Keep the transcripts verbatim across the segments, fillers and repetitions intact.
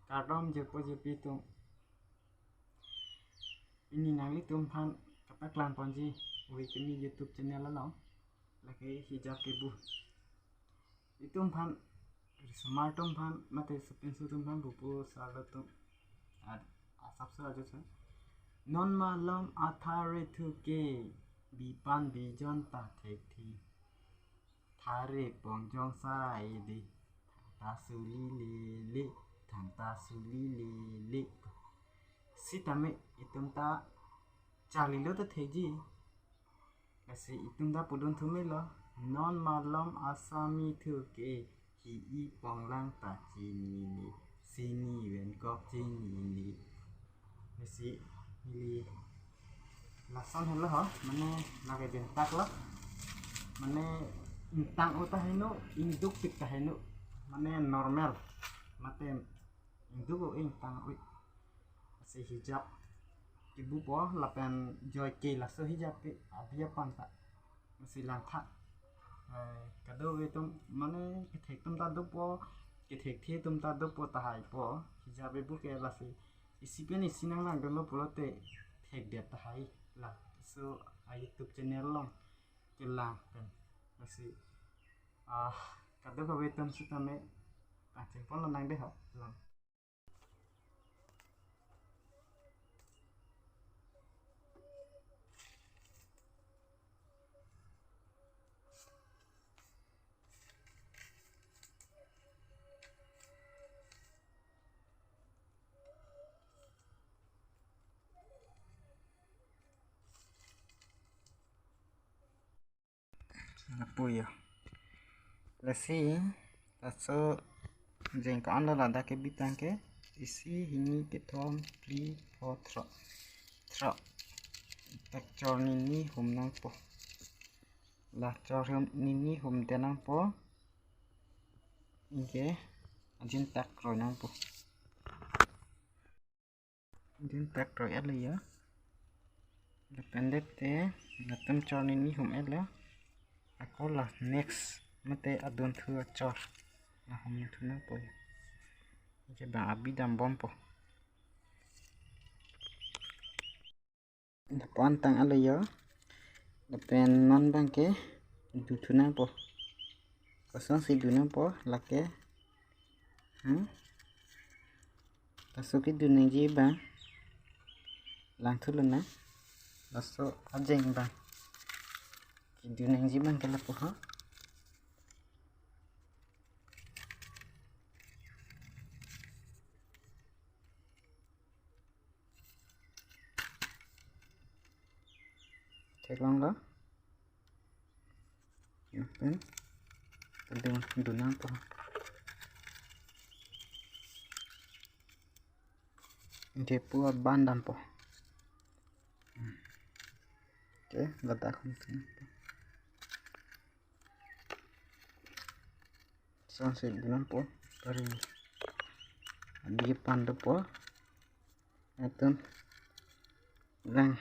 Kardom jirpo jirpi atum. Pini nanglitum aphan kapaklang ponji Wikimi YouTube channel along. Lake hijab kebu. Itum aphan, risomar atum aphan, mate sopinso atum aphan, bupo sar atum. Ad, asapso ajo sa. Non malom athare thu ke, bipan bijon ta thekthe. Thare pongjong sai de, thangta suli lele, thangta suli lele. Sitame itum ta charlilo ta thekji. Lasi itum ta pudun thu melo, non malom asami thu ke, hi-i ponglang ta chinine, sini ven kok chinine. Lasi neli lason helo ho, mane lake bintak lo. Mane ingtang-o ta heno, ingdukpik ta heno. Mane normal. Mate ingduk-o, ingtang-o. Lasi hijab kebupo lapen joike laso hijab ke abi aphan ta. Lasi langtha. Eh, kadokave atum mane kethek atum ta dopo, kethekthe atum ta dopo tahai po. Hijab kebu ke lasi isi pen isi nanglangdunlo pulote thekdet tahai. Laso a YouTube channel along kelang pen. Lasi, ah, kadokave atum sitame pangcheng ponlonang de ho. Lang. Lapu yo. Lasi, laso jeng ko-an lo ladak kebi tangke, isi, hini, kethom, phli, pho, thro. Thro. Tak chor nini hum nangpo. La chor hum nini humde nangpo. Anke, ajin tak kroi nangpo. Ajin tak kroi-et lo ya. Lapen det te latum chor nini hum-et lo. Ako la next mate adunthu achor. La hum thu nangpo ya. Anke bang abi dambompo. Lapu-an tang-et lo ya. Lapen non abangke du thu nangpo. Kosonsi du nangpo lake. Hmm? Laso kedu nangji abang. Lang thu lonang. Laso ajeng abang. Kedu nangji abangke lapu ho. Theklonglo. Lapen kedun, dun nangpo. Anke pu aban dampo. Hmm. Anke ladak hum thu nangpo. Kosonsi dun nangpo. Pari abi aphan dopo. Latum lang,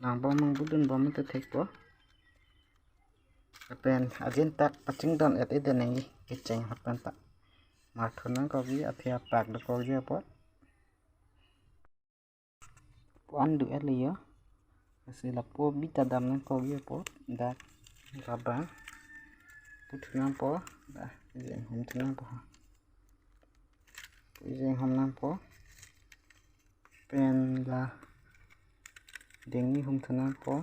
langbom nang budunbom ta thekpo. Lapen ajin tak pachingdon-et-et nangji kecheng aphan ta. Mar thu nangkokji, athe apak dokokji apot. Pu-an du-et lo ya. Lasi lapu abi ta dam nangkokji apot. Dak labang. Pu thu nangpo. Dak jeng hum thu nangpo. Pu jeng hum nangpo. Pen la dengni hum thu nangpo.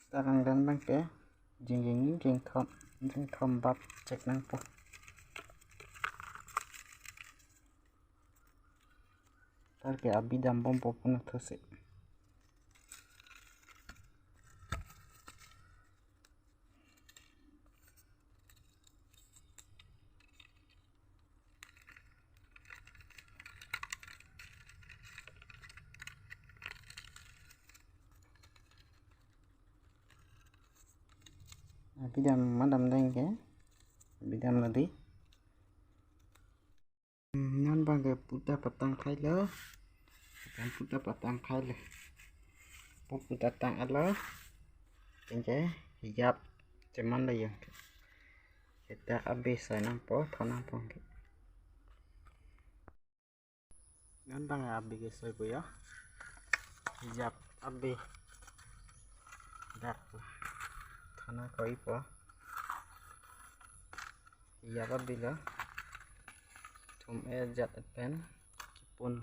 Sarang dan abangke jeng jeng ni jeng thom, jeng thom bap chek nangpo. Tarke abi dambompo puno those. Abi dam ma damdeng ke? Abi dam lo dei. Hmm, non abangke pu ta patang thailo. Kan pu ta patang thailo. Pu, pu ta tang-et lo. Anke hijab Cheman lo yo. Kita abe soi nangpo, thon nangpo. Non bang abe ke soi po yo. Hijab abe. Dak. Thon nangkoi po. Hijab abe lo. Thum-e jat pen kipun.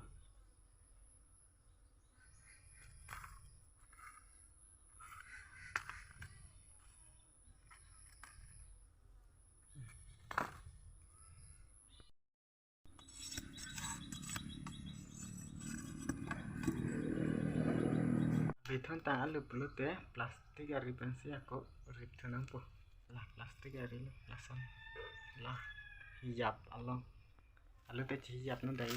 Bithon tang alu pulote plastic ari pensi ako rip thu nangpo. La plastic ari lo, lason. La hijab along. Alu te hijab no dai.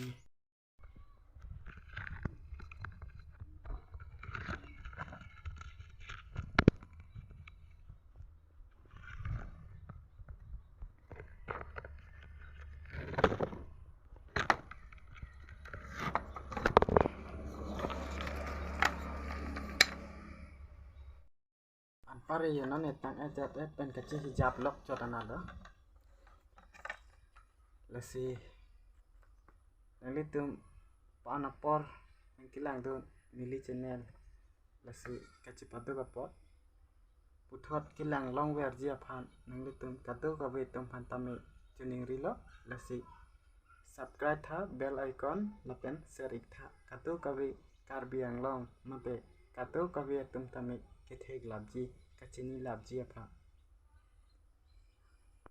Anpar yo non etang ajat et pen kachi hijab lok chot analo. Lasi nanglitum pan apor nangkelang dun neli channel. Lasi kachipaduk apot puthot kelang longverji aphan nanglitum kadokave atum aphan tame chuning rilo. Lasi subscribe tha, bell icon lapen share ik tha. Kadokave Karbi Anglong mate kadokave atum tame kethek lapji, kachini lapji aphan.